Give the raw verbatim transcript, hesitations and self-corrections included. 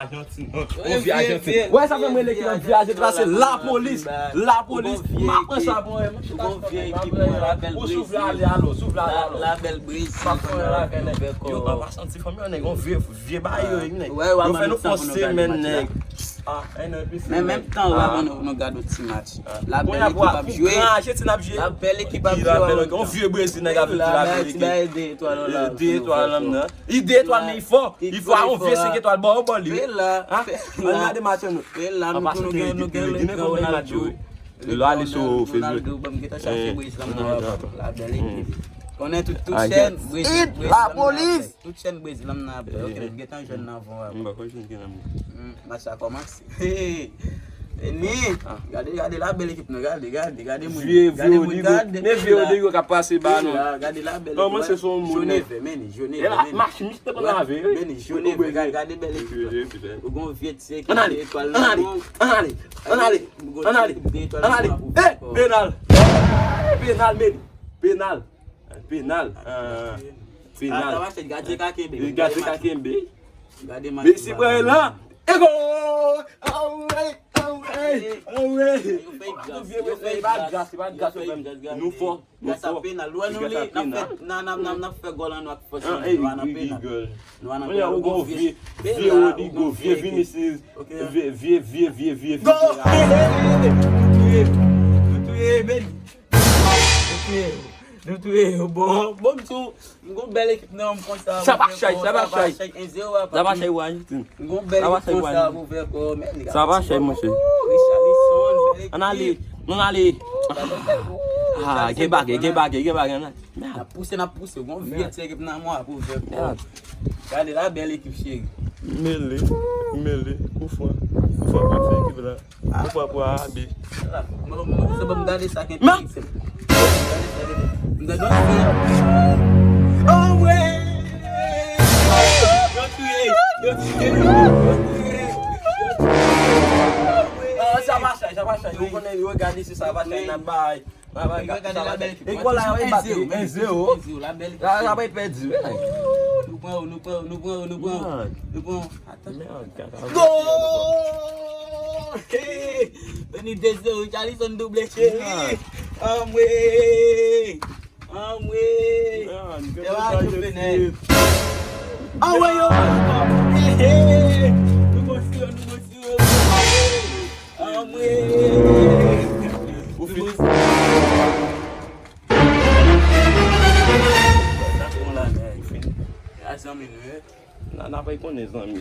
Ajantin, non. Yon vye Ajantin. Wè, sa fè m rele ki nan vye Ajantin la, se lapolis. Lapolis. M ap pran sa pou mwen. Ou gon vye ekip, mwen, Labèl Brezil. Ou sou vle ale, alo, sou vle ale, alo. Labèl Brezil. M ap pran yon Labèl, nèg. Yo, an pasan, ti fanmi, nèg, yon vye, vye bagay yo, nèg. Yo fè nou fon semèn, nèg. Ah, en an plis. Men menm tan, wè, nou, nou gade yon ti match. Labèl ekip ap jwe. Labèl ekip ap jwe. Yon vye Brezil, nèg, ap jwe Labèl ekip. De etwal nan. Li de etwal nan, nan. Li de etwal, men li fò. Li fò, a yon vye senk etwal, bò, bò, li. An gade match nou. An pasan, nou gen, nou gen Ronaldo. Lè l ale sou Facebook. Ronaldo, bon, m gentan chache Brezil la, m nan Labèl ekip. Konnen tout, tout chèn Brezil, Brezil la, m nan Labèl. Tout chèn Brezil la, m nan Labèl. Ok, m gentan jwenn nan von. M pa konn jwenn ki nan. Match la kòmanse. Vini. Gade, gade Labèl ekip nou, gade, gade, gade moun. Vye, vye Rodrigo. Men vye Rodrigo k ap pase ba nou. Gade Labèl ekip. Kòman se son moun, nèg? Jone vè, men li, jone vè, men li. Match mix te konn lave, wi. Men li, jone vè, gade, gade bèl ekip. Ou gon vye ti ekip de etwal nan. Ann ale, ann ale, ann ale, ann ale, ann ale. Eh, penal. Eh, penal, men li. Penal. Penal. Ah, penal. Gadyen ka kenbe. Gadyen ka kenbe. Messi pran lan. E gòl! Awe, awe, awe. Yo fè gras, yo fè gras. Nou fò, nou fò. Gras a penal. Wè nou li, n ap fè, n ap, n ap, n ap fè gòl an nou ak fòs. Nou a nan penal. Nou a nan penal. Ou gon vye, vye Rodrigo, vye Vinicius, vye, vye, vye, vye, vye, vye. Gòl! Nou touye, nou touye, men. Nou touye yo. Nou touye yo. Bon, bon, m sou, m gon bèl ekip nan, m konsa. Sa pa chay, sa pa chay. Sa pa chay, w a Ajantin. M gon bèl ekip konsa, m ouvè kò, men. Sa pa chay, monchè. Richarlison, bèl ekip. Ann ale, nou ale. Ah, gen bagay, gen bagay, gen bagay, ann ale. N ap pouse, n ap pouse. Gon vye ti ekip nan mwen ap ouvè kò. Gade la, bèl ekip, cheri. Mele, mele, koufran. Koufran pou ti ekip la. Ou pa pou a abi. Se bon, m gade sa ki enteresan. M gade sa ki enteresan. Oh, wè! Yo touye, yo touye, yo touye, yo touye. Ah, sa pa chay, sa pa chay. Ou konnen, yo gade si sa pa chay, n ap bay. Gade la bèl ekip. E gòl la, yo bat li en zewo. En zewo, la bèl ekip. La, la, bay pèdi, wi. Nou pran yo, nou pran yo, nou pran yo, nou pran yo. Nou pran yo. Gòl! Vini de zewo, Richarlison double, cheri. Anmwe! Anmwe! Yo a chofe nèt. Anmwe yo! Nou gon siro, nou gon siro. Anmwe! Ou fini? Sa se yon lagay. A zanmi nou ye. N a, n a pral konnen zanmi.